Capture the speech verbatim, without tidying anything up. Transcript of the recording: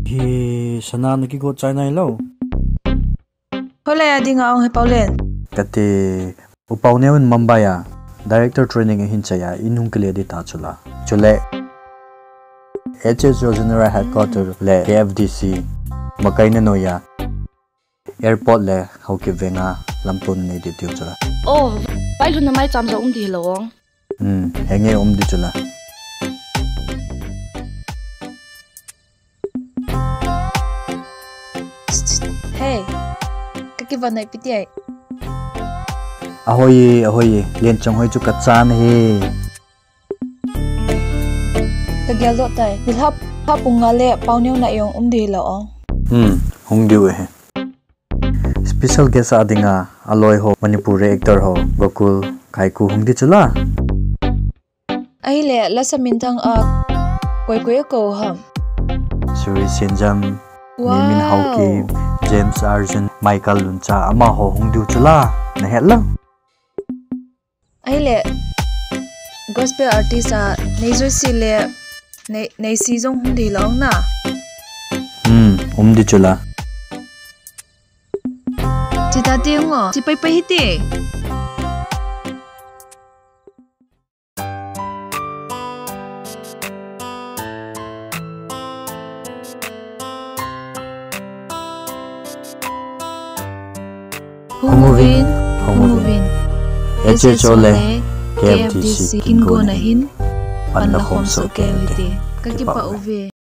Hi, sana na kigot chai nai lo. Hoilai a dinga ong he Paolen? Kati, u Paoneo in Mumbai a director training ahin chai a, in hung kile di ta chula. Chule H S O General Headquarter le K F D C makaina noiya airport le Haokip venga lamton nei di tiu chula. Oh, pai lhun na mai cham ja um di lo ong. Hmm, henge um di chula. Hey, ka kivan nai piti ai. Ahoi, ahoi, Lianchonghoi chu ka chan ahi. Ka gel doh tai. Hilhap, hapung nga le Paoneo na iong um di lo ong. Hmm, hung diu ahi. Special guest a dinga aloi ho, Manipur actor ho, Gokul, Kaiku hung di chula. Ahile, lasa minthang a koi koi a ko ham? Suri Senjam, wow. Mimin Haokip, James Arjun, Michael Luncha, amaho hung diu chula, na het lo. Ahile, gospel artist a, Nei Joyce le, Nei, Nei Si jong hung di lo na. Hmm, um di chula. Chita ti ngo, chi pai pai hiti. Hung uvin, hung uvin. H S O le K F D C kin go na hin, pan la khom so ke ute. Ka kipah uve.